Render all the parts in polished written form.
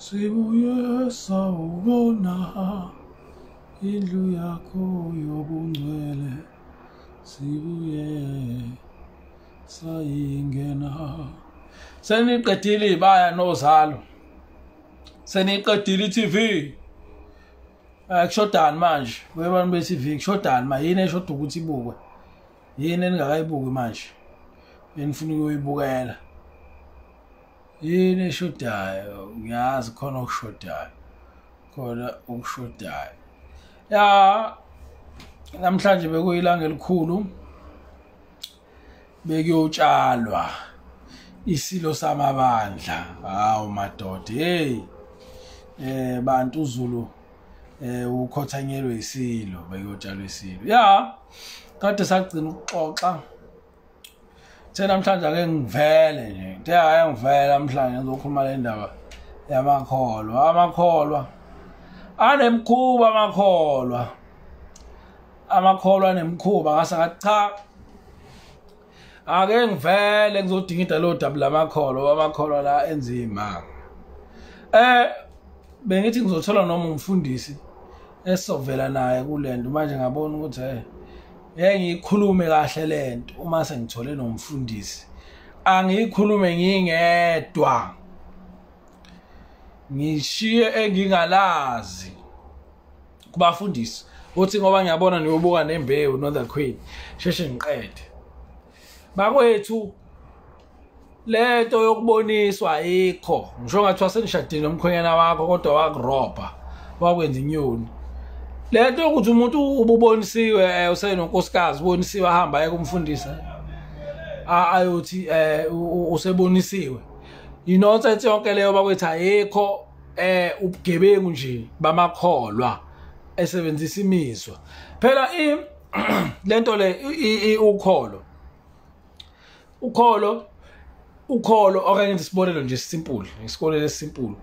Sibuye sawubona indlu yakho yobungcwele, sibuye sayingena. Seniqedile ibaya nozalo, seniqedile i-TV. Kushodani manje webantu be-TV? Kushodani ma yini eshoda ukuthi ibukwe? Yini eningakayibuki manje enifuna ukuyibukela? Yini eshodayo? Ngiyazi khona okushodayo, khona okushodayo. Ya, namhlanje bekuyilanga elikhulu, bekuyotshalwa isilo samabandla. Hawu madoda, hey bantu uZulu ukhothanyelwe isilo, bekuyotshalwa isilo. Ya, kade sagcina ukuxoxa. Thena namhlanje ake ngivele nje, ngithe hayi ngivele namhlanje ngizokhuluma le ndaba yamakholwa. Amakholwa anemkhuba, amakholwa amakholwa anemkhuba. Ngase ngathi cha, ake ngivele ngizodingida lo daba lamakholwa, amakholwa la enzima. Bengithi ngizothola noma umfundisi esizovela naye kulento, manje ngabona ukuthi ngeke ngiyikhulume kahle lento uma sengithole nomfundisi. Angiyikhulume ngingedwa, ngishiye engingalazi kubafundisi. Uthi ngoba ngiyabona niyobuka nembewu no the Queen, sheshe ngiqede. Bakwethu, lento yokuboniswa ayikho. Ngisho ngathiwa senishadile nomkhwenyana wakho kodwa wakurobha, wakwenza inyoni. Lento yokuthi umuntu ububonisiwe, usenonkosikazi ubonisiwe, ahamba aye kumfundisa ayothi usebonisiwe, inonsense yonke leyo bakwethu, ayikho. Ubugebengu nje bamakholwa esebenzisa imizwa. Phela lento le, ukholo ukholo ukholo, okanye isibonelo nje simple, isibonelo esimple.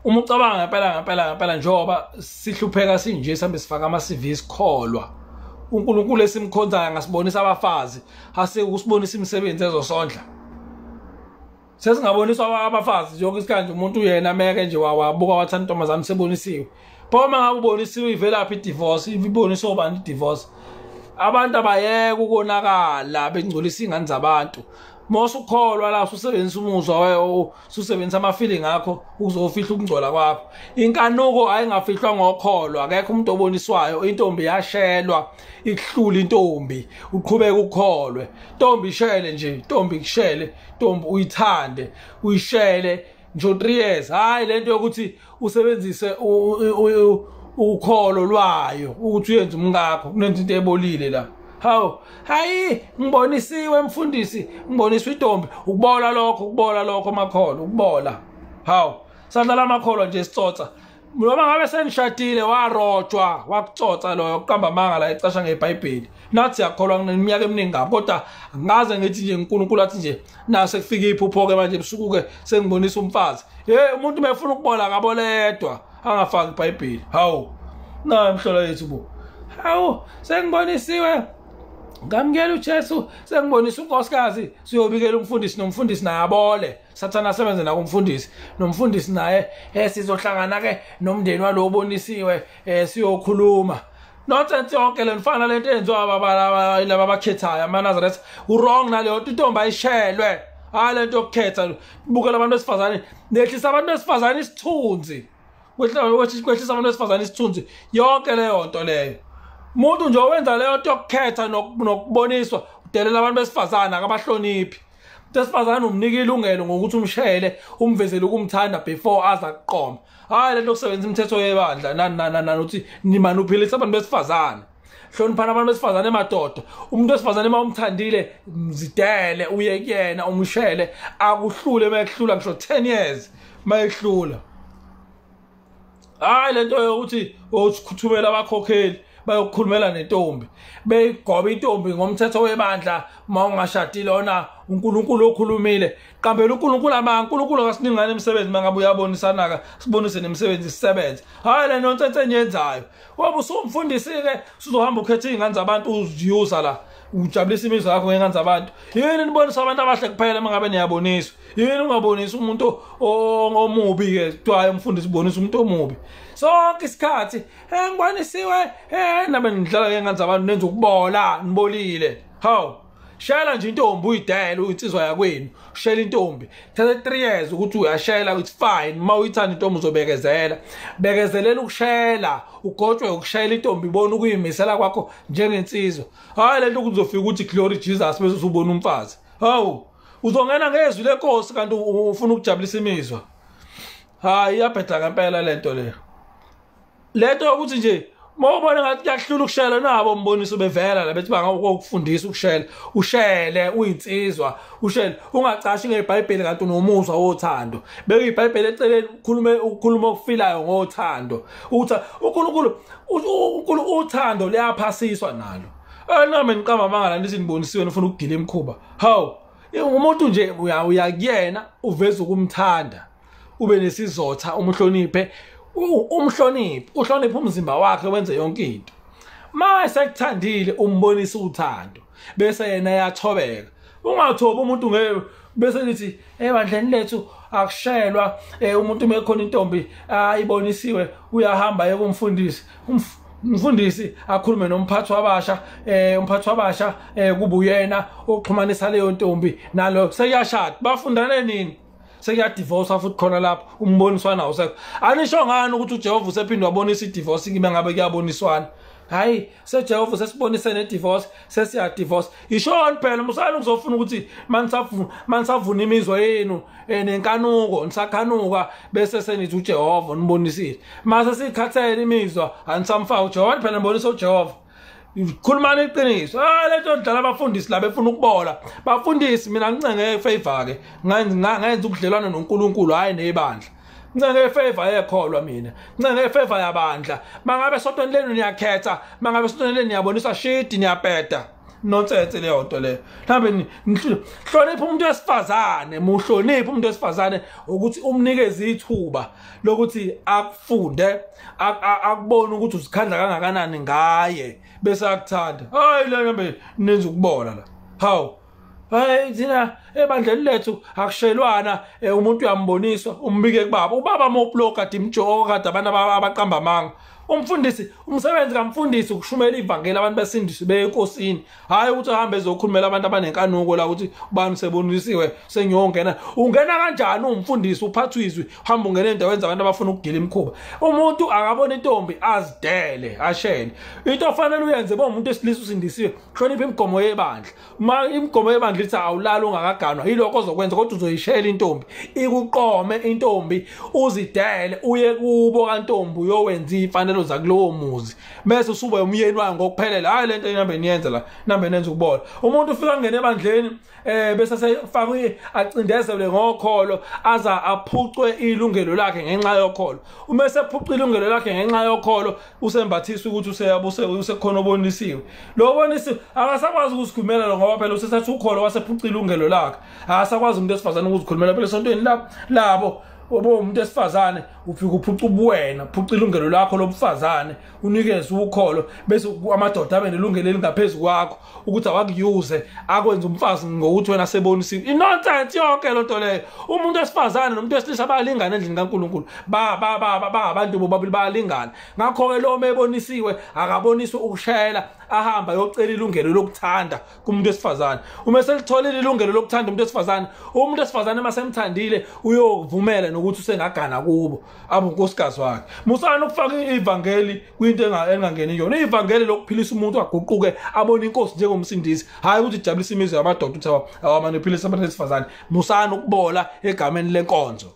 Uma ucabanga ngempela ngempela ngempela, njengoba sihlupheka sinje, sihambe sifaka ama CV, sikholwa uNkulunkulu esimkhonzayo angasibonisa abafazi, ase usibonisa imisebenzi ezosondla. Sesingaboniswa abafazi yonke isikhathi. Umuntu uyena meke nje wabuka wathanda intombazane, sebonisiwe. Pho uma ngabe ubonisiwe, ivelaphi i-divorce? Iboniswe ubani i-divorce? Abantu abayeke ukonakala, bengcolisa iy'ngane zabantu. Mose ukholwa la, ususebenzisa umuzwa, ususebenzisa ama-feeling akho ukuzofihla ukungcola kwakho. Inkanuko ayingafihlwa ngokholwa. Akekho umuntu oboniswayo. Intombi yashelwa, ikuhlula intombi, uqhubeke ukholwe. Ntombi ishele nje, ntombi kushele, ntombi uyithande, uyishele nje 3 years. Hayi lento yokuthi usebenzise ukholo lwayo ukuthi uyenze umkakho, kunenza into ebolile la. Hawu, hayi ngibonisiwe mfundisi, ngiboniswa intombi. Ukubola lokho, ukubola lokho makholo, ukubola. Hawu, sadlala amakholwa nje, sitsotsa. Noma ngabe senishadile, warojwa, wakutsotsa loyo, kuqamba amanga la ecasha ngeBhayibheli. Nathi siyakholwa neminyaka eminingi kabi, kodwa ngaze ngithi nje uNkulunkulu athi nje nase kufika iphupho ke manje ebusuku ke, sengibonisa umfazi. Hey, umuntu mefuna ukubola akaboledwa, angafaki iBhayibheli. Hawu, nayo imhlola yethu bo. Hawu, sengibonisiwe, ngamukela uJesu, sengibonisa unkosikazi, siyobikela umfundisi, nomfundisi naye abole. Sathana asebenze nakumfundisi, nomfundisi naye sizohlangana ke nomndeni walo obonisiwe, siyokhuluma. Nonsense yonke le mfana, lento eyenziwa laba abakhethayo amaNazaretha, wrong naleyo intombi ayishelwe. Hayi lento yokukhetha, bukela abantu besifazane, nehlisa abantu besifazane isithunzi, kwehlisa abantu besifazane isithunzi yonke leyo nto leyo. Umuntu nje owenza leyo nto yokukhetha nokuboniswa udelela abantu besifazane, akabahloniphi. Besifazane umnika ilungelo ngokuthi umshele, umvezele ukumthanda before aza kuqoma. Hayi lento yokusebenzisa imithetho yebandla nani nani nani, uthi nimane uphilisa abantu besifazane. Hloniphana abantu besifazane emadoda. Umuntu wesifazane uma umthandile, mzidele, uye kuyena, umshele, akuhlule uma ekuhlula, ngisho 10 years uma ekuhlula. Hayi lento yokuthi ukhuthumela abakhokheli bayokukhulumela nentombi, beyigoba intombi ngomthetho webandla. Uma ungashadile ona uNkulunkulu okhulumile, qambela uNkulunkulu amanga. uNkulunkulu akasiningane imisebenzi. Mangabe uyabonisana ka sibonise nemisebenzi, sisebenze. Hayi le nonsense eniyenzayo. Ngoba usumfundisi ke, usuzohamba ukhetha izingane zabantu, uziyuza la. Ujabulisa imizwa yakho ngengane zabantu. Yini nibonisa abantu abahle kuphela mangabe niyaboniswa? Yini ungabonisa umuntu omubi ke? Kuthiwa umfundisi ubonisa umuntu omubi. Sonke isikhathi ngibonisiwe nabe nidlala ngengane zabantu, nenza ukubola, nibolile. Hawu, shela nje intombi uyidele, uyinsizwa yakwenu. Shela intombi. Thatha 3 years ukuthi uyashela, it's fine. Uma uyithanda intombi uzobekezela. Bekezelela ukushela, ugotshwe ukushela intombi, ibona ukuyimisela kwakho njengensizwa. Hayi lento kuzofika ukuthi glory Jesus bese usubona umfazi. Hawu, uzongena ngezwi lenkosi kanti ufuna ukujabulisa imizwa. Hayi, iyabheda ngempela lento le. Lento yokuthi nje mawubona ngathi kuyahlula ukushela, nabo umboniso bevela la bethi bangakufundisa ukushela. Ushele uyinsizwa, ushele ungacashi ngeBhayibheli kanti unomuzwa wothando. Beka iBhayibheli eceleni, ukhulume ukukhuluma okufilayo ngothando. Uthi uNkulunkulu uNkulunkulu uthando liyaphasiswa nalo. Nami niqamba amanga la nithi nibonisiwe nifuna ukugila imikhuba. Hawu, umuntu nje uya kuyena uveza ukumthanda, ube nesizotha, umhloniphe. Umhloniphe, uhloniphe umzimba wakhe, wenze yonke into. Mase ekuthandile umbonisa uthando, bese yena yathobeka. Ungathobi umuntu ngeke bese lithi ebandleni lethu akushelwa, umuntu mekhona intombi ayibonisiwe uyahamba aye kumfundisi. Umfundisi akhulume nomphathi wabasha, umphathi wabasha kubuyena oxhumanisa leyo ntombi nalo sekuyashada. Bafundane nini? Sekuyadivorce futhi khona lapho umboniswana awusekho. Anisho ngani ukuthi uJehova usephinde wabonisa idivorce kimi ngabe kuyaboniswana? Hayi, seJehova sesibonise nedivorce, sesiyadivorce. Ishoni phela musana ukuzofuna ukuthi manisavuna imizwa yenu nenkanuko, nisakhanuka bese senithi uJehova nibonisile. Mase sikhathele imizwa anisamfaka uJehova, phela nibonisa uJehova. Khulumani iqiniso. Lento dlala abafundisi la befuna ukubola. Bafundisi mina ngincenge favor ke. Ngenza ubudlelwano noNkulunkulu hayi nebandla. Ngincenge favor yekholwa mina. Ngincenge favor yabandla. Mangabe sontweni lenu niyakhetha, mangabe sontweni lenu niyabonisa shidi niyapeda. Nonsense leyo nto leyo. Mhlambe hlonipha umuntu wesifazane, muhloniphe umuntu wesifazane ukuthi umnikeze ithuba lokuthi akufunde, akubone ukuthi uzikhandla kangakanani ngaye bese akuthanda. Hayi le mbe nenza ukubola la. Hawu, hayi thina ebandleni lethu akushelwana, umuntu uyamboniswa umbike kubaba. Ubaba mawublock dimjoka kade abantu abaqamba amanga. Umfundisi, umsebenzi kamfundisi ukushumela ivangeli abantu besindiswe beye enkosini. Hayi ukuthi ahambe ezokhulumela abantu abanenkanuko la ukuthi ubani sebonisiwe sengiyongena. Ungena kanjani umfundisi uphathwe izwi uhamba ungena endaweni zabantu abafuna ukugila imikhuba? Umuntu akabona intombi azidele ashele. Into ofanele uyenze bo umuntu esilisa usindisiwe, hlonipha imigomo yebandla. Uma imigomo yebandla ithi awulala ungakaganwa, yilokho ozokwenza, kodwa uzoyishela intombi, ikuqome intombi, uzidele uye kubo kantombi uyowenza imfanelo zakulowo muzi, bese usube umyeni wayo ngokuphelele. Hayi lento enambe niyenza la, nambe nenza ukubola. Umuntu ufika ngene ebandleni bese sefakwe acindezelwe ngokholo, aza aphucwe ilungelo lakhe ngenxa yokholo. Uma sephucwe ilungelo lakhe ngenxa yokholo, usembathiswa ukuthi useyabuse usekhona obonisiwe. Lo bonisiwe akasakwazi ukuzikhulumela ngoba phela usethatha ukholo wasephuca ilungelo lakhe. Akasakwazi umuntu esifazane ukuzikhulumela phela esontweni labo. Obo umuntu esifazane ufika uphuca ubuwena, uphuca ilungelo lakho lobufazane, unikeze ukholo bese amadoda abe nelungelo elingaphezulu kwakho ukuthi awakuyuze akwenze umfazi ngokuthi wena sebonisiwe. Inonsense yonke lento leyo. Umuntu esifazane nomuntu wesilisa bayalingana endlini kaNkuluNkulu. Ba ba ba ba abantu bobabili bayalingana. Ngakho ke lo mebonisiwe akaboniswe ukushela, ahamba yocela ilungelo lokuthanda kumuntu wesifazane. Uma selitholile ilungelo lokuthanda umuntu wesifazane, umuntu wesifazane masemthandile uyovumela nokuthi usengagana kubo abunkosikazi wakhe. Musana ukufaka ivangeli kwinto engangeni yona. Ivangeli lokuphilisa umuntu aguquke abone inkosi njengomsindisi, hayi ukuthi ijabulisa imizwa yamadoda ukuthi awamane uphilisa abantu besifazane. Musana ukubola egameni lenkonzo.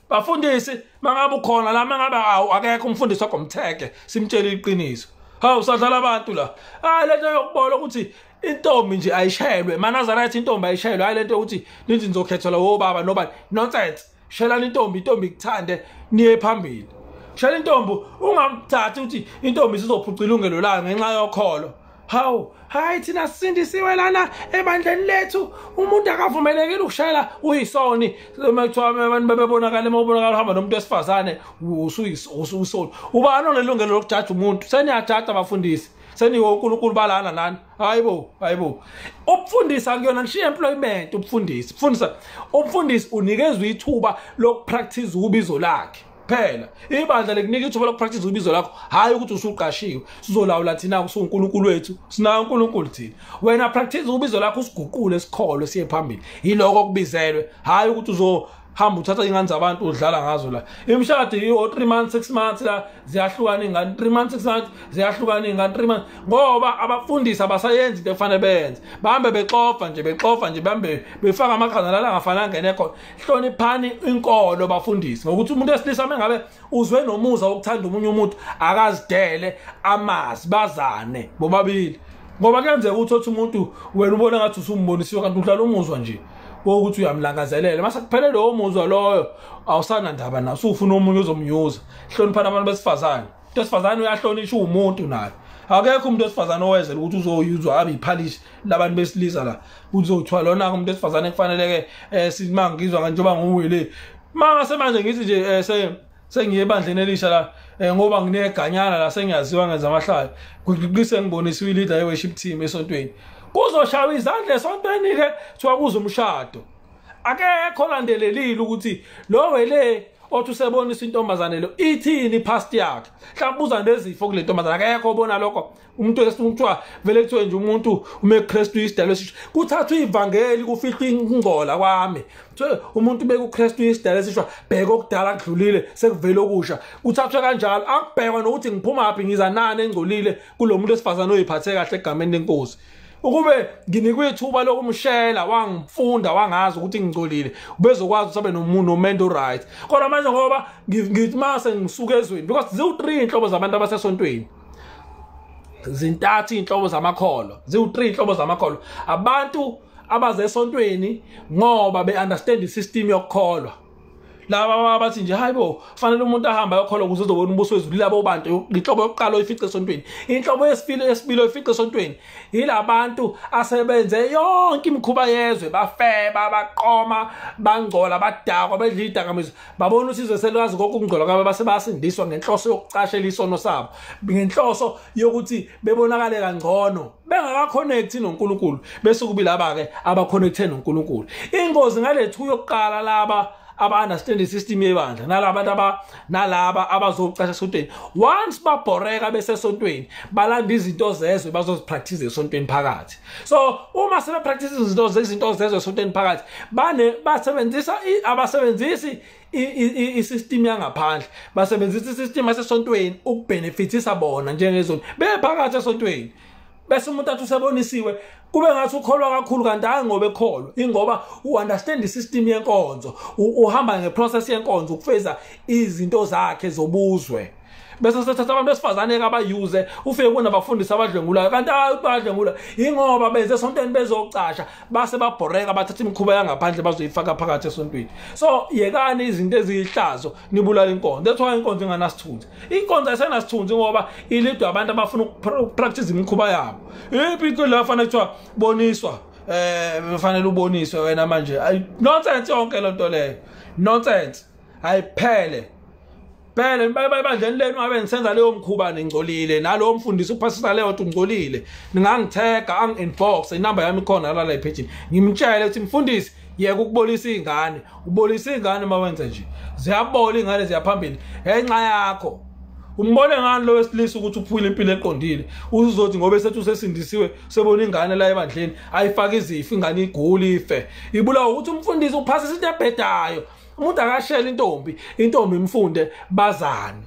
Bafundisi mangabe ukhona la, mangabe akekho umfundisi wakomtheke, simtshele iqiniso. Hawu, sadlala abantu la. Hayi lento yokubola ukuthi intombi nje ayishelwe. MaNazaretha intombi ayishelwe. Hayi lento yokuthi nithi nizokhethelwa obaba nobani. Nonsense. Shelani intombi, intombi ikuthande niye phambili. Shela intombi, ungamthathi ukuthi intombi isizophuca ilungelo layo ngenxa yokholo. Hawu, hayi thina sisindisiwe lana ebandleni lethu, umuntu akavumelekile ukushela uyisoni. Uma kuthiwa abantu bebonakala, uma ubonakala uhamba nomuntu wesifazane usuyisoni. Ubani onelungelo lokujaja umuntu? Seniyajaja abafundisi. Seniwo uNkulunkulu balana nani. Hayibo, hayibo. Ukufundisa kuyona ngisho employment ukufundisa. Ufundisa, umfundisi unikezwe ithuba lokupractice ubizo lakhe. Phela ibandla likunika ithuba lokupractice ubizo lakho, hayi ukuthi usuqashiwe. Sizolawula thina usuNkulunkulu wethu. Sinayo uNkulunkulu thina. Wena practice ubizo lakho usiguqule sikholwe siye phambili. Yiloko okubizelwe, hayi ukuthi uzo hamba uthatha ingane zabantu udlala ngazo la. Imishado iyo 3 months 6 months la ziyahlukana ingane, 3 months 6 months ziyahlukana ingane, 3 months, ngoba abafundisi abasayenzi into efanele beyenze. Bahambe bexofa nje, bexofa nje, bahambe befaka amakhanda la angafanele angene khona. Hloniphani inkolo bafundisi, ngokuthi umuntu wesilisa mengabe uzwe nomuza wokuthanda omunye umuntu akazidele amazi bazane bobabili. Ngoba kuyenzeka ukuthi umuntu wena ubona ngathi usumbonisiwe kanti udlala umuzwa nje wokuthi uyamlangazelela. Mase kuphele lowo muzwa loyo awusanandaba naso, usufuna omunye ozomnyuza. Hloniphana abantu besifazane. Umuntu wesifazane uyahlonishwa umuntu naye. Akekho umuntu wesifazane owezela ukuthi uzoyuzwa abe iphalishi labantu besilisa la. Uzothiwa lona umuntu wesifazane kufanele ke simangizwa njengoba nguwile. Mangase manje ngithi nje sengiye ebandleni elisha la ngoba ngineganyana la sengiyaziwa ngenza amahlaya. Kuqise ngibonisiwe leader ye worship team esontweni. Kuzoshawa izandla esontweni ke kuthiwa kuza umshado. Akekho landelelile ukuthi lo wele othi usebonisa intombazane lo ithini past yakhe. Mhlawumbe uza nezifo kule ntombazane, akekho obona lokho. Umuntu kuthiwa vele kuthiwe nje umuntu umeKristu isidalo esisha. Kuthathwa ivangeli kufihlwa ingcola kwami. Umuntu bekuKristu isidalo esisha, bheka okudala kudlulile sekuvele okusha. Kuthathwe kanjalo, akubhekwa nokuthi ngiphuma phi ngiza nani engcolile kulo muntu wesifazane oyiphathe kahle egameni lenkosi. Ukube nginikwe ithuba lokumshela wangifunda wangazi ukuthi ngingcolile, ubezokwazi ukuthi abe nomuntu nomendo right. Kodwa manje ngoba ngithi mase ngisuka ezweni, because ziwu3 inhlobo zabantu abasesontweni. Zintathu inhlobo zamakholwa, ziwu3 inhlobo zamakholwa. Abantu abazesontweni ngoba beunderstand isystem yokukholwa. Laba abathi nje hayibo fanele umuntu ahambe ayokholwa ukuze uzobona umbuso wezulu, labo bantu inhlobo yokuqala oyifice esontweni. Inhlobo yesibili oyifice esontweni yilabantu asebenze yonke imikhuba yezwe, bafeba, baqoma, bangcola, badakwa, bedla idakamizwa, babona ukuthi izwe selwazi konke ukungcola kwabo, base bayasindiswa ngenhloso yokucashela isono sabo, ngenhloso yokuthi bebonakale kangcono bengakaconnecti noNkulunkulu. Bese kubi laba ke abaconnecte noNkulunkulu. Ingozi ngalethu yokuqala laba aba understand isystem yebandla nalaba nalaba abazocasha esontweni, once babhoreka bese esontweni balanda izinto zezwe bazozipractice esontweni phakathi. So uma sebe practice izinto zezwe esontweni phakathi, bane basebenzisa abasebenzisi isystem yangaphandle, basebenzisa isystem yasesontweni ukubenefitisa bona njengezoni bephakathi esontweni. Bese umuntu athi usebonisiwe kube ngathi ukholwa kakhulu, kanti hayi ngoba ekholwa, ingoba uunderstand isystem yenkonzo, uhamba ngeprocess yenkonzo ukufeza izinto zakhe zobuzwe. Bese sethatha abantu besifazane abayuze, ufike kunabafundisi abadlwengulayo, kanti hayi badlwengula ingoba beze esontweni bezocasha, base babhoreka bathatha imikhuba yangaphandle bazoyifaka phakathi esontweni. So yekani izinto eziyihlazo nibulala inkonzo. That's why inkonzo inganasithunzi. Inkonzo ayisenasithunzi ngoba ilidwa abantu abafuna ukupractice imikhuba yabo. Iphi into la fanele kuthiwa boniswa, fanele uboniswe wena manje. Nonsense yonke lento leyo. Nonsense. Ayiphele. Phela ebandleni lenu ngabe nisenza leyo mkhuba ningcolile, nalowo mfundisi uphasisa leyo nto ungcolile. Ningangithega angi-inbox, inamba yami ikhona la epage. Ngimtshele ukuthi mfundisi yeka ukubolisa izingane, ubolisa izingane mawenze nje. Ziyabola izingane ziyaphambili ngenxa yakho. Umbone ngani lo wesilisa ukuthi uphile impilo eqondile? Uzothi ngoba esethi usesindisiwe sebona ingane la ebandleni ayifaka izifo, ingane igula ife. Ibulawa ukuthi umfundisi uphasisa into ebhedayo. Umuntu akashela intombi, intombi imfunde bazane.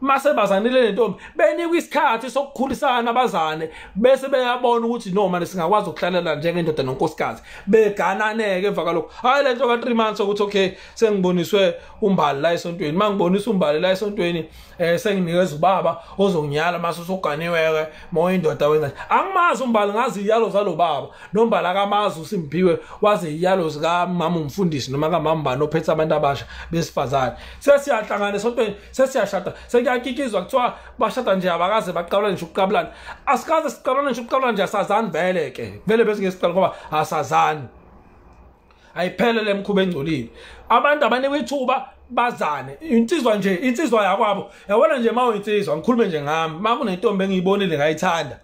Mase bazanile lentombi benikwa isikhathi sokukhulisana bazane, bese beyabona ukuthi no manje singakwazi ukuhlalela njengendoda nonkosikazi, begananeke emva kalokho. Hayi lento ka 3 months ukuthi okay sengiboniswe umbali la esontweni, mangibonisa umbali la esontweni senginikeza ubaba ozonginyala mase usuganiwe ke moya indoda wenza. Angimazi umbali, ngazi iyalo zalo baba, nombali akamazi uSimphiwe, wazi iyalo zika mama umfundisi noma kamama ophethe abantu abasha besifazane. Sesiyahlangana esontweni, sesiyashada, sekuyakikizwa kuthiwa bashada nje abakaze baqabulane nje ukuqabulana. Asikaze siqabulane nje ukuqabulana nje, asazani vele ke. Vele bese ngesiqala ngoba asazani. Ayiphele lemkhuba engcolile. Abantu abanikwe ithuba Bazane insizwa nje, insizwa yakwabo. Yabona nje uma uyinsizwa, ngikhulume nje ngami, uma kunentombi engiyibonile ngayithanda,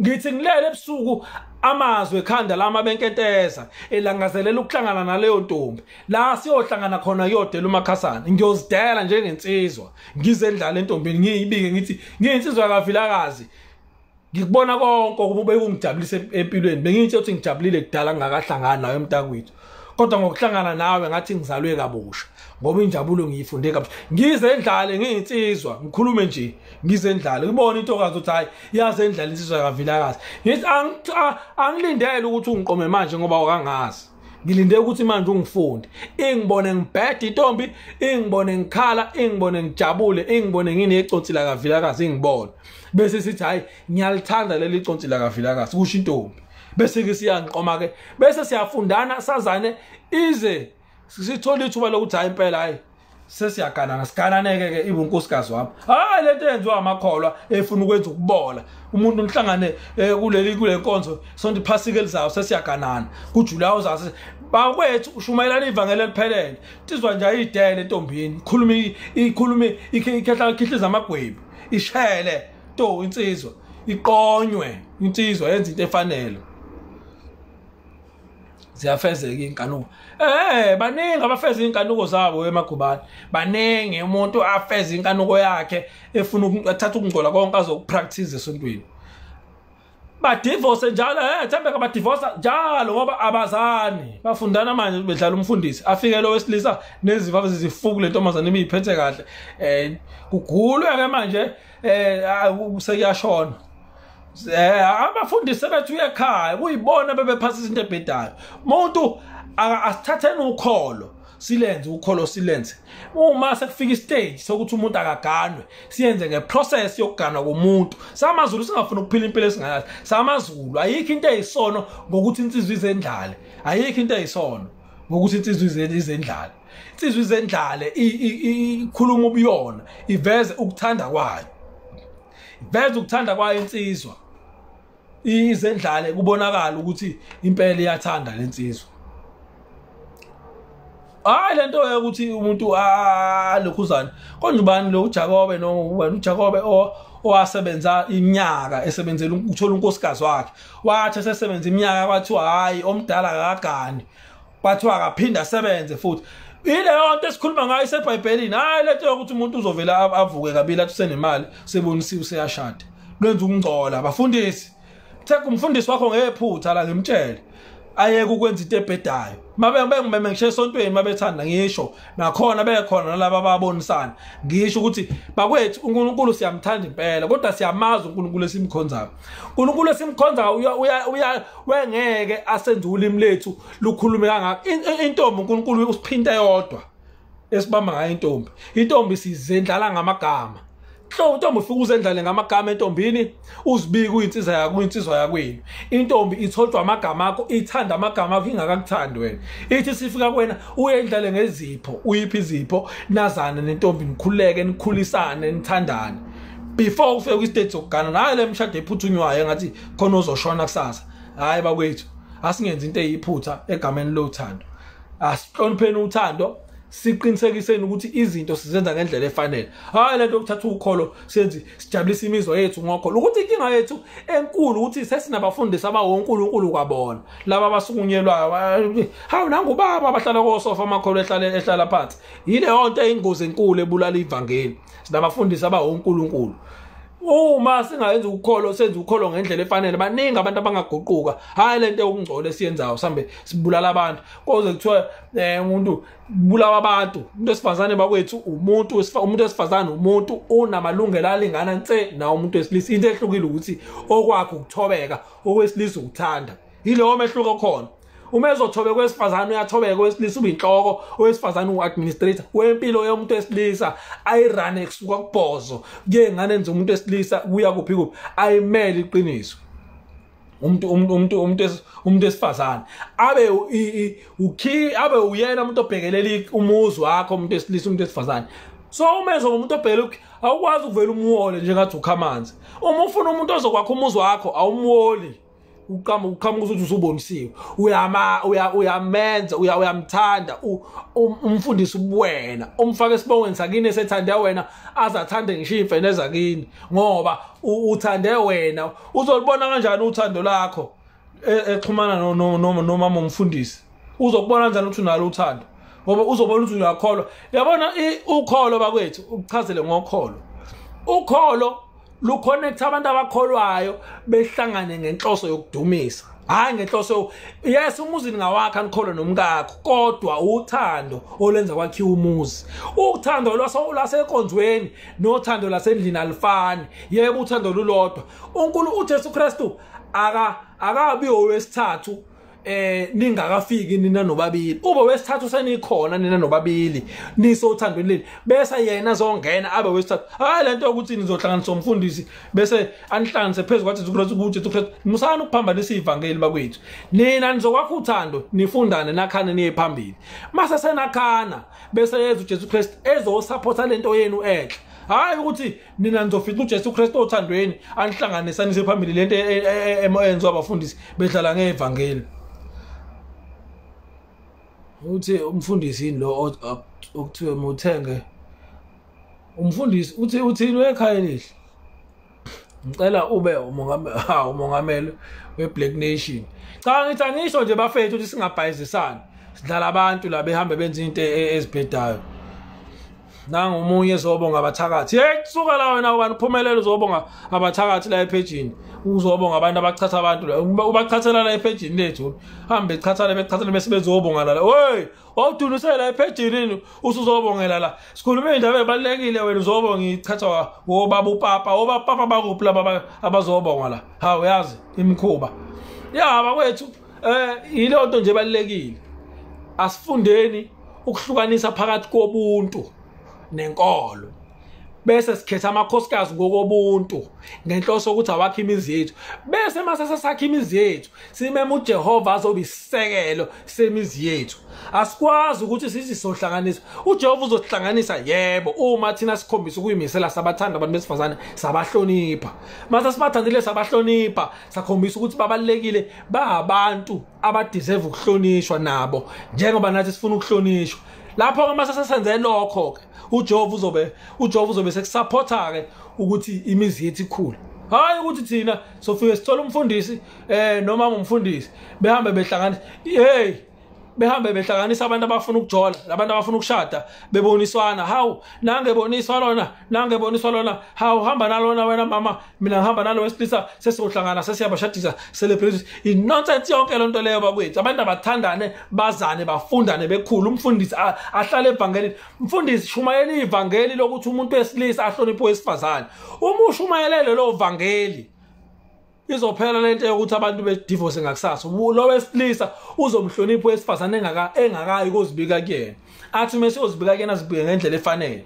ngithi ngilele ebusuku amazwi ekhanda lami abenkenteza elangazelela ukuhlangana naleyo ntombi. La siyohlangana khona kuyodela umakhasana, ngiyozidela njengensizwa, ngizendlala entombini, ngiyibike ngithi ngiyinsizwa kaVilakazi. Ngikubona konke ukube kungijabulisa empilweni, bengiyitshela ukuthi ngijabulile kudala ngingakahlangani nawe mntakwethu, kodwa ngokuhlangana nawe ngathi ngizalwe kabusha, ngoba injabulo ngiyifunde kabusha. Ngizendlale ngiyinsizwa, ngikhulume nje ngizendlale, ngibone intokazi ukuthi hayi iyazendlala insizwa kaVilakazi. Ngithi angilindele ukuthi ungiqome manje ngoba awukangazi, ngilinde ukuthi manje ungifunde, ingibone ngibheda intombi, ingibone ngikhala, ingibone ngijabule, ingibone ngineconsi la kaVilakazi, ingibone bese sithi hayi ngiyalithanda leli consi la kaVilakazi, kusho intombi. Bese ke siyanqoma ke, bese siyafundana sazane ize sithola ithuba lokuthi hayi impela hayi sesiyaganana, sigananeke ke ibe unkosikazi wami. Hayi lento eyenziwa amakholwa efuna ukwenza ukubola umuntu, nihlangane kuleli kule nkonzo sonto iphasika elizayo sesiyaganana kuJuly uzazi bakwethu ushumayelana ivangeli eliphelele. Insizwa nje ayidele entombini, ikhuluma ikhulume ikhehla khihliza amagwebu, ishele to insizwa iqonywe, insizwa yenza into efanele. Ziyafezeka inkanuko. Baningi abafeza inkanuko zabo emagubane. Baningi umuntu afeza inkanuko yakhe efuna ukuthatha ukungcola konke azokupractice esontweni. Badivorce njalo, Thembeka badivorce njalo ngoba abazani. Bafundana manje bedlala umfundisi. Afike lo wesilisa nezivava zizifuku lentombazane ibiphethe kahle. Kugulwe ke manje sekuyashona. Abafundisi bethu ekhaya kuyibona bebephasa izinto ebhedayo. Umuntu asithatheni ukholo, silenze ukholo, silenze. Uma sekufika istage sokuthi umuntu akaganwe, siyenze ngeprocess yokuganwa komuntu. SamaZulu singafuna ukuphila impilo esingayazi. SamaZulu ayikho into eyisono ngokuthi insizwa izendlale. Ayikho into eyisono ngokuthi insizwa izendlale. Insizwa izendlale ikhuluma ubuyona, iveze ukuthanda kwayo. Iveze ukuthanda kwayo insizwa. Izendlale kubonakala ukuthi impela iyathanda lensizwa. Hayi lento yokuthi umuntu alokhuzana. Konje ubani lo uJakobe noma ubani uJakobe owasebenza iminyaka esebenzela ukuthola unkosikazi wakhe. Wathi esesebenza iminyaka kwathiwa hayi omdala akagani. Kwathiwa akaphinda asebenze futhi. Ileyo nto esikhuluma ngayo iseBhayibhelini. Hayi lento yokuthi umuntu uzovela avuke kabili athi usenemali, sebonisiwe useyashada. Lwenza ukungcola bafundisi. Theka umfundisi wakho ngephutha la ngimtshele ayeke ukwenza into ebhedayo. Mabe bengimeme ngisho esontweni mabethanda ngisho nakhona bekhona nalabo ababonisana ngisho ukuthi bakwethu uNkulunkulu siyamthanda impela, kodwa siyamazi uNkulunkulu esimkhonzayo. uNkulunkulu esimkhonzayo uya wengeke asenze ulimi lethu lukhulume kangaka. Intombi uNkulunkulu usiphinta yodwa esibamba ngayo intombi. Intombi sizendlala ngamagama. Intombi ufika uzendlale ngamagama entombini, uzibike uyinsizwa yakho, insizwa yakwenu. Intombi itholwa amagama akho, ithanda amagama akho ingakakuthandi wena. Ithi sifika kuwena uyendlale ngezipho, uyiphi izipho, nazane nentombi nikhuleke, nikhulisane, nithandane. Before ufike kwistage sokugana, hayi le mshado ephuthunywayo engathi khona ozoshona kusasa. Hayi bakwethu, asingenzi into eyiphutha egameni lothando. Asihlonipheni uthando, siqinisekiseni ukuthi izinto sizenza ngendlela efanele. Hayi lento yokuthatha ukholo senze sijabulisa imizwa yethu ngokholo. Ukuthi inkinga yethu enkulu ukuthi sesinabafundisi abawonkulunkulu kwabona laba abasukunyelwayo. Hawu nangu baba abahlala kosofa amakholo ehlala phansi. Yileyo nto eyingozi enkulu ebulala ivangeli. Sinabafundisi abawonkulunkulu. Uma singayenza ukholo senze ukholo ngendlela efanele, baningi abantu abangaguquka. Hayi lento yokungcola esiyenzayo sambe sibulala abantu. Koze kuthiwa umuntu bulawa abantu. Umuntu wesifazane bakwethu umuntu wesifazane umuntu unamalungelo alingana nse nawo umuntu wesilisa. Into ehlukile ukuthi okwakhe ukuthobeka, okwesilisa ukuthanda. Yilowo mehluko khona. Uma ezothobeka wesifazane uyathobeka, owesilisa ubinhloko, owesifazane uadministrator wempilo yomuntu wesilisa ayirane kusuka kubhozo kuye ngane enze umuntu wesilisa kuya kuphi kuphi, ayimele iqiniso. Umuntu wesifazane abe ukhi abe uyena umuntu obhekelela umuzi wakho, umuntu wesilisa, umuntu wesifazane. So uma ezoba umuntu obhekele awukwazi ukuvela umuwole njengathi ukha amanzi. Uma ufuna umuntu ozokwakha umuzi wakho awumuwoli. Uqhamuka ukuthi usubonisiwe, uyamenza, uyamthanda, umfundisi ubuwena, umfake esibongweni sakini esethande wena, azathande ngisho imfene ezakini, ngoba uthande wena. Uzolibona kanjani uthando lakho exhumana nomama umfundisi? Uzokubona kanjani ukuthi unalo uthando? Ngoba uzobona ukuthi uyakholwa. Yabona ukholo bakwethu, ukuchazele ngokholo. Ukholo luconnect abantu abakholwayo behlangane ngenhloso yokudumisa, hayi ngenhloso. Yes, umuzi ningawakha nikholwe nomkakho, kodwa uthando olenza kwakhiwa umuzi, uthando lwasenkonzweni nothando lasendlini alifani. Yebo, uthando lulodwa. uNkulunkulu uJesu Kristu akabi owesithathu ningakafiki nina nobabili. Ube wesithathu senikhona nina nobabili, nisothandweni leli, bese yena azongena abe wesithathu. Hayi lento yokuthi nizohlanganisa umfundisi bese anihlanganise phezu kwathi Jesu Kristu. Musani ukuphambanisa ivangeli bakwethu. Nina nizokwakha uthando, nifundane, nakhane, niye phambili. Mase senakhana bese yeza uJesu Kristu ezosupporta lento yenu enhle. Hayi ukuthi nina nizofika uJesu Kristu othandweni anihlanganisa nise phambili, lento eyenziwa abafundisi bedlala ngevangeli. Uthi umfundisi yini lo okuthiwe muthenge? Umfundisi uthi uthini ekhaya elihle? Ngicela ube umongameli we-Black Nation. Cha, ngithi angisho nje bafethu ukuthi singabhayizisani, sidlala abantu la behambe benza into ezibhedayo. Nangomunye ezobonga abathakathi. Hey, suka la wena ubani, uphumelele uzobonga abathakathi la ephejini, uzobonga abantu abachatha abantu la, ubachathela la ephejini lethu, hambe bechathana bechathana bese bezobonga la. Hey, wawudunisela ephejini usuzobongela la. Sikhuluma indaba ebalekile, wena uzobonga ichatha wobaba upapa, obapapa bakuphi laba abazobonga la? Ha, uyazi imikhuba ya bakwethu. Ile nto nje ebalekile, asifundeni ukuhlukanisa phakathi kobuntu nenkolo, bese sikhetha amakhosikazi ngokobuntu ngenhloso ukuthi awakhe imizi yethu, bese mase sesakha imizi yethu simema uJehova azobe isisekelo semizi yethu. Asikwazi ukuthi sithi sohlanganisa. uJehova uzosihlanganisa yebo, uma thina sikhombisa ukuyimisela, sabathanda abantu besifazane, sabahlonipha. Mase sibathandile, sabahlonipha, sakhombisa ukuthi babalekile, bayabantu abadeserve ukuhlonishwa nabo njengoba nathi sifuna ukuhlonishwa. Lapho ke mase sesenze lokho ke, uJehova uzobe sekusupporta ke ukuthi imizi yethu ikhule. Hayi ukuthi thina sofike sithola umfundisi noma umfundisi behambe behlanganisa, hey, behambe behlanganisa abantu abafuna ukujola, abantu abafuna ukushada, beboniswana. Hawu, nangeboniswa lona, nangeboniswa lona, hawu hamba nalona wena mama, mina ngihamba nalo wesilisa, sesizohlangana sesiyabashadisa, celebrate. Inonsense yonke lonto leyo bakwethu. Abantu abathandane, bazane, bafundane, bekhulu. Umfundisi ahlale evangelini. Umfundisi shumayela ivangeli lokuthi umuntu wesilisa ahloniphe owesifazane. Uma ushumayelele lo vangeli, izophela lento yokuthi abantu bedivorce ngakusasa. Lo wesilisa uzomhlonipha owesifazane engakayi kozibika kuyena, athi mase uzibika kuyena azibike ngendlela efanele.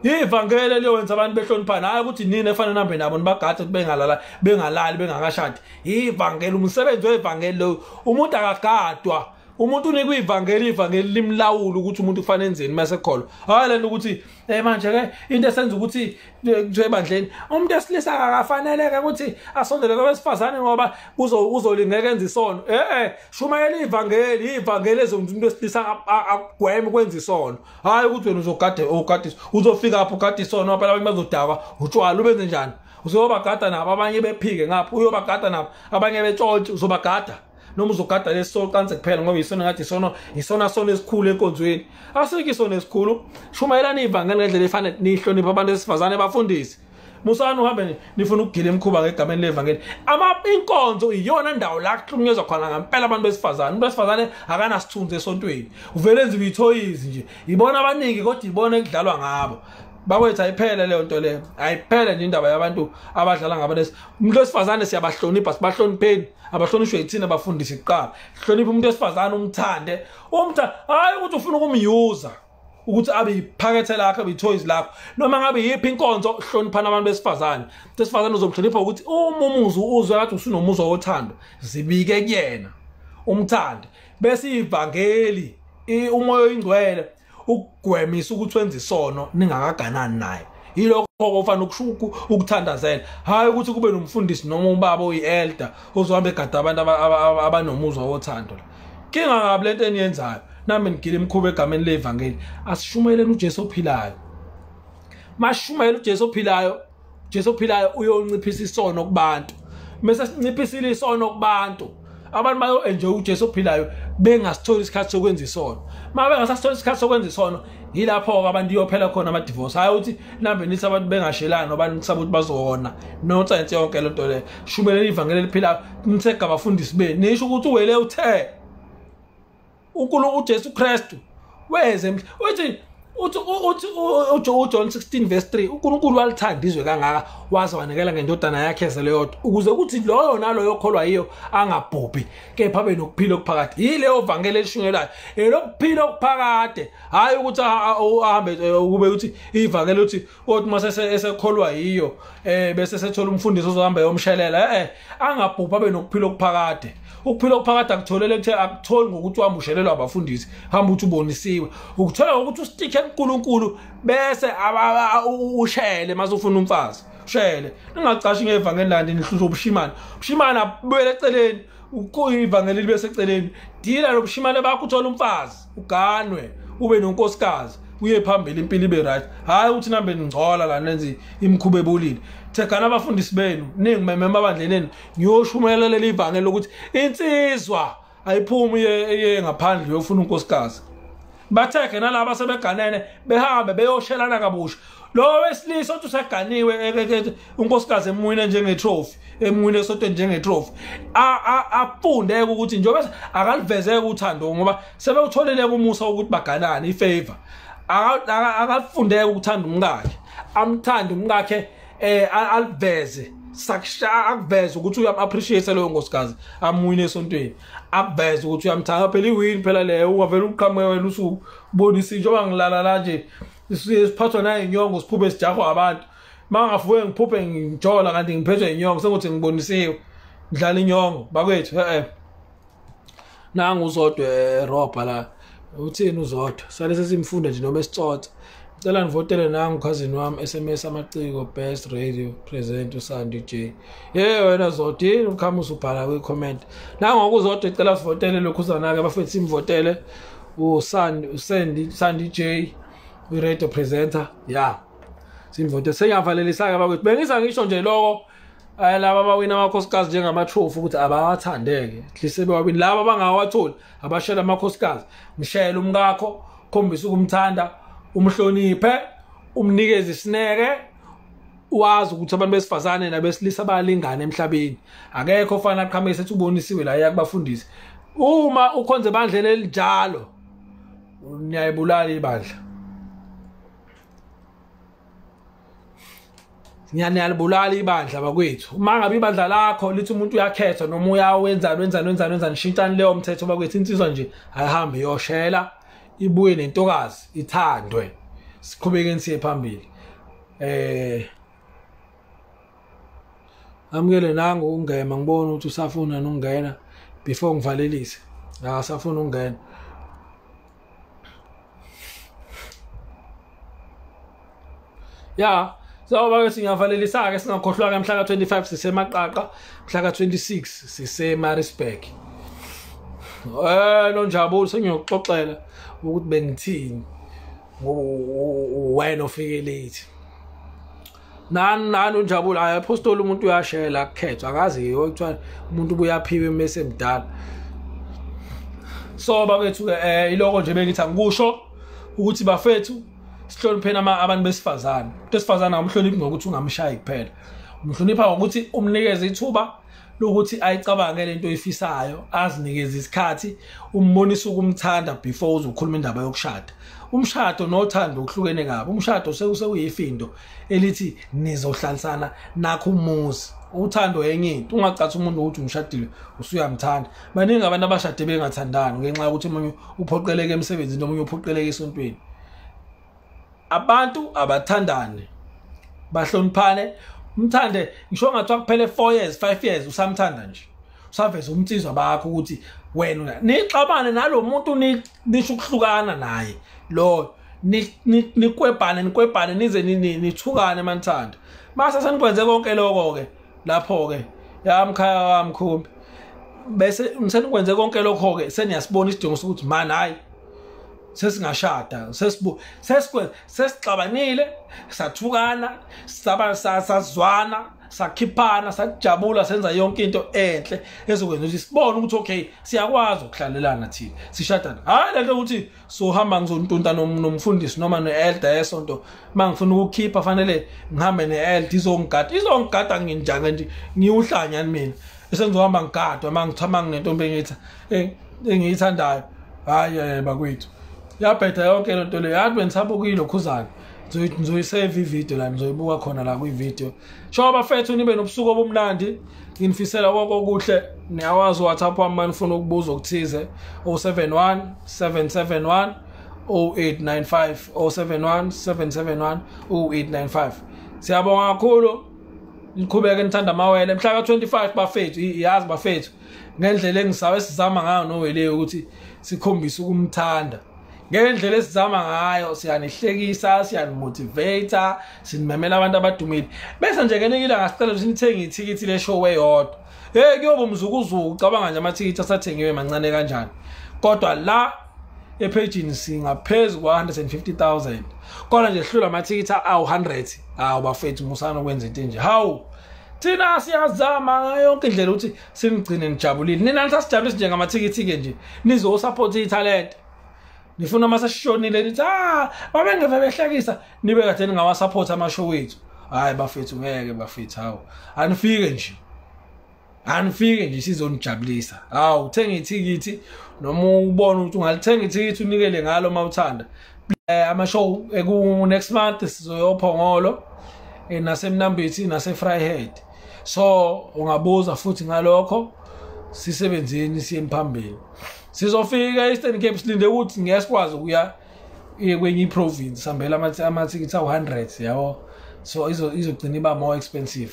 Ivangeli liyowenza abantu behloniphana, hayi ukuthi nini efanele nihambe nabo nibagade bengalala bengalali bengakashadi. Ivangeli, umsebenzi wevangeli lo. Umuntu akagadwa, umuntu unikwe ivangeli, ivangeli limlawula ukuthi umuntu kufanele enzeni mase ekholwa. Hayi lento ukuthi manje ke into esenza ukuthi kuthiwe ebandleni umuntu esilisa akafaneleke ukuthi asondele kwabesifazane ngoba uzolingeka enza isono. Shumayela ivangeli, ivangeli ezonza umuntu esilisa akugweme ukwenza isono. Hayi ukuthi wena uzogade ugadisa, uzofika lapho ugade isono, phela abanye bazodakwa utshwala, ubenze njani? Uzobagada nabo abanye bephike ngapha, uyobagada nabo abanye betshontshe, uzobagada noma uzogada leso qanse kuphela, ngoba isona ngathi isono isona sono esikhulu enkonzweni. Asikho isono esikhulu. Shumayelani ivangeli ngendlela efanele, nihloniphe abantu besifazane, bafundisi. Musani uhambe nifuna ukugila imikhuba ngegameni levangeli. Inkonzo iyona ndawo la kuhlukunyezwa khona ngempela abantu besifazane. Umuntu wesifazane akanasithunzi esontweni, uvele enziwe ithoyizi nje, ibona abaningi kodwa ibona ekudlalwa ngabo. Bakwethu ayiphele leyo nto leyo, ayiphele nje indaba yabantu abadlala ngabantu. Umuntu wesifazane siyabahlonipha, sibahlonipheni, abahlonishwe yithina abafundisi kuqala. Hlonipha umuntu wesifazane, umthande, hayi ukuthi ufuna ukumyuza ukuthi abe iphakethe lakho, abe ithoyizi lakho. Noma ngabe yiphi inkonzo, hloniphana abantu besifazane. Umuntu wesifazane uzomhlonipha ukuthi uma umuzwa uzwe ngathi usunomuzwa wothando, zibike kuyena, umthande. Bese ivangeli, umoya oyingcwele ukugwemisa ukuthi wenze isono ningakaganani naye. Yilokho Ofana ukushuku ukuthandazela, hayi ukuthi kube nomfundisi noma ubaba oyi-elder ozohamba egada abantu abanomuzwa wothando. Kinga ngabe lento eniyenzayo nami ngigile imkhuba egameni levangeli. Asishumayeleni uJesu ophilayo. Mashumayela uJesu ophilayo, Jesu ophilayo uyonciphisa isono kubantu. Mase sinciphisile isono kubantu, abantu bayo enjoy uJesu ophilayo bengasitholi isikhathi sokwenza isono. Uma bengasasitholi isikhathi sokwenza isono, yilapho ke abantu iyophela khona ama divorce. Hayi ukuthi nambe nithi abantu bengashelani noba nisaba ukuthi bazona. Nonsense yonke lento le. Shumelela ivangeli eliphilayo, nithega abafundisi benu. Nisho ukuthi uwele uthe uNkulunkulu uJesu Kristu weze uthi uthi uJohn 16 verse 3, uNkulunkulu walithanda izwe kangaka waze wanikela ngendodana yakhe ezelwe yodwa ukuze kuthi loyo naloyo okholwa yiyo angabhubhi kepha abe nokuphila okuphakade. Yileyo vangeli elishunyelwayo, elokuphila okuphakade. Hayi ukuthi ahambe kube ukuthi ivangeli uthi othi mase esekholwa yiyo bese sethola umfundisi ozohamba yomshelela, angabhubhi abe nokuphila okuphakade. Ukuphila okuphakade akutholele kuthe akutholi ngokuthi wamushelelwa abafundisi, hamba uthi ubonisiwe. Ukuthola ngokuthi usticke kuNkulunkulu bese ushele mase ufuna umfazi. Ushele. Ningacashi ngevangeli landi nihlushwa ubushimane. Ubushimane abuyele eceleni, ivangeli libe seceleni. Dila nobushimane bakho uthola umfazi, uganwe, ube nonkosikazi, uye phambili impilo ibe right. Hayi ukuthi nambe ningcola la nenze imikhuba ebolile. Thegana abafundisi benu, ningimeme emabandleni enu, ngiyoshumayela leli ivangeli lokuthi insizwa ayiphumi iye ngaphandle uyofuna unkosikazi. Bathege nalabo asebeganene behambe beyoshelana kabusha. Lo wesilisa othi useganiwe unkosikazi emwine njengetrophy, emwine esotweni njengetrophy, afunde ukuthi njengoba akalivezeke uthando ngoba sebewutholile umusa ukuthi baganane ifavor. Akafundeke ukuthanda umkakhe, amthande umkakhe, aliveze akuveze ukuthi uyam-appreciate loyo nkosikazi amwine esontweni, akuveze ukuthi uyamthanda. Phela iwin phela leyo, ungavele uqhamuke wena usubonisa njengoba ngilala la nje siphathwa nayo inyongo siphuphe sijahwa abantu. Mangafuke ngiphuphe ngijola kanti ngiphethwe inyongo senguthi ngibonisiwe ngidlala inyongo bakwethu. Nangu uZodwa erobha la, uthini uZodwa? Sale sesimfunda nje noma esitsotsa. Ngicela nivotele nangu cousin wami SMS amaciko best radio present uSandy J. Yey wena Zodwa, yini ukhama usubhala kwi comment. Nangu uZodwa ecela sivotele lokhu uzanake abafethu simvotele uSandy Sandy J we radio presenter. Yeah. Simvote sengiyavalelisa ke bakwethu. Bengiza ngisho nje lokho laba abawina amakhosikazi njengama-trophy ukuthi abawathandeke. At least sebewawini laba abangawatholi abashela amakhosikazi. Mshele umkakho, khombisa ukumthanda, umhloniphe, umnikeze isineke, wazi ukuthi abantu besifazane nabesilisa bayalingana emhlabeni. Akekho ofana aqhamuke ethi ubonisiwe la yakubafundisi. Uma ukhonze ebandleni elinjalo niyayibulala ibandla. Niyalibulala ibandla bakwethu. Uma ngabe ibandla lakho lithi umuntu uyakhetha noma uyawenzani wenzani wenzani wenzani, shintshani leyo mthetho bakwethu. Insizwa nje ayihambe iyoshela ibuye nentokazi ithandwe, siqhubekeni siye phambili. Amukele nangu ungema, ngibona ukuthi usafuna nokungena before ngivalelise. Akasafuna ukungena. Ya, so bakwethu ngiyavalelisa ke, singakhohlwa ke mhla ka25 siseMaqaqa, mhla ka26 siseMaritzburg. Nonjabulo sengiyokuxoxela ukuthi bengithini wena ofike late. Nani unjabulo hayi apostoli umuntu uyashela kukhethwa akazi kuthiwa umuntu ubuyaphiwe mase emdala. So bakwethu ke iloko nje bengithi angikusho ukuthi bafethu sihlonipheni abantu besifazane. Umuntu wesifazane awumhloniphi ngokuthi ungamshayi kuphela, umhlonipha ngokuthi umnikeze ithuba lokuthi ayicabange lento oyifisayo, azinikeze isikhathi, umbonise ukumthanda before uzokhuluma indaba yokushada. Umshado nothando kuhlukene kabi. Umshado sekuyifindo elithi nizohlalisana nakho umuzi. Uthando enye into, ungacathi umuntu ukuthi umshadile usuyamthanda. Baningi abantu abashade bengathandani ngenxa yokuthi omunye uphoqeleke emsebenzini, omunye uphoqeleke esontweni. Abantu abathandane, bahloniphane, umthande ngisho ngathiwa kuphele 4 years 5 years usamthanda nje, usaveza umnsizwa bakho ukuthi wena nixabane nalo muntu nisho ukuhlukana naye lo Nikwebhane nikwebhane nize nithukane manithanda. Mase senikwenze konke lokho ke lapho ke yamkhaya wamkhumbi. Bese senikwenze konke lokho ke seniyasibona isidingo sokuthi man hayi sesingashada, sesixabanile, sathukana, saba sazwana, sakhiphana, sajabula, senza yonke into enhle ezokwenza ukuthi sibone ukuthi okay siyakwazi ukuhlalelana thina sishadana. Hayi lento ukuthi sohamba ngizontunta nomfundisi noma ne-elder yesonto, mangifuna ukukhipha fanele ngihambe ne-elder izongigada, izongigada nginjani nje ngiwuhlanya mina bese ngizohamba ngigadwa mangithama nginentombi engiyithandayo. Hayi bakwethu, yabheda yonke lento le. Yathi bengisabukile khuzana, ngizoyisave ivideo la, ngizoyibuka khona la kwivideo. Sho bafethu nibe nobusuku obumnandi, nginifisela konke okuhle. Niyawazi WhatsApp wami manifuna ukubuza okuthize, 071 771 0895, 071 771 0895. Siyabonga kakhulu, niqhubeke nithanda amawele. Mhla ka25 bafethu, iyazi bafethu ngendlela engisawe sizama ngayo noWele ukuthi sikhombise ukumthanda. Ngendlela esizama ngayo siyanihlekisa, siyanimotivate, sinimemela abantu abadumile. Bese nje ngelinye ilanga sicela ukuthi nithenge ithikithi le show eyodwa. Hey kuyoba umzukuzuku, ucabanga nje amathikithi asathengiwe mancane kanjani. Kodwa la ephejini singaphezulu kwa 150,000. Kodwa nje sihlula amathikithi awu 100. Hawu bafethu musana ukwenza into nje. Hawu thina siyazama ngayo yonke indlela ukuthi sinigcine nijabulile. Nina nisasijabulisa nje ngamathikithi ke nje. Nizosupport italent. Nifuna maseshonile nithi ah babengeve behlekisa, nibe kade ningawasupport amashow wethu. Hayi bafethu ngeke bafethu, hawu anifike nje, anifike nje sizonijabulisa. Hawu thenga ithikithi noma ubone ukuthi ungalithenga ithikithi unikele ngalo mawuthanda. Ama-show eku next month sizoyophongolo naseMnambithi nase-Vryheid, so ungabuza futhi ngalokho. Sisebenzeni siyeni phambili, sizofika e-Eastern Cape. Silinde ukuthi ngeke sikwazi ukuya kwenye iprovince sihambela amathikithi awu-100 yabo, so izogcina iba more expensive,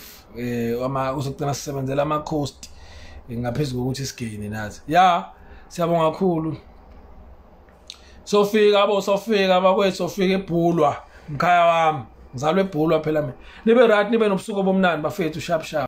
uzogcina sisebenzela ama-cost ngaphezulu kokuthi sigeyine nathi. Ya siyabonga kakhulu, sofika abo, sofika bakwethu, sofika eBhulwa, mkhaya wami, ngizalwe eBhulwa phela mina. Nibe right, nibe nobusuku obumnandi bafethu, sharp sharp.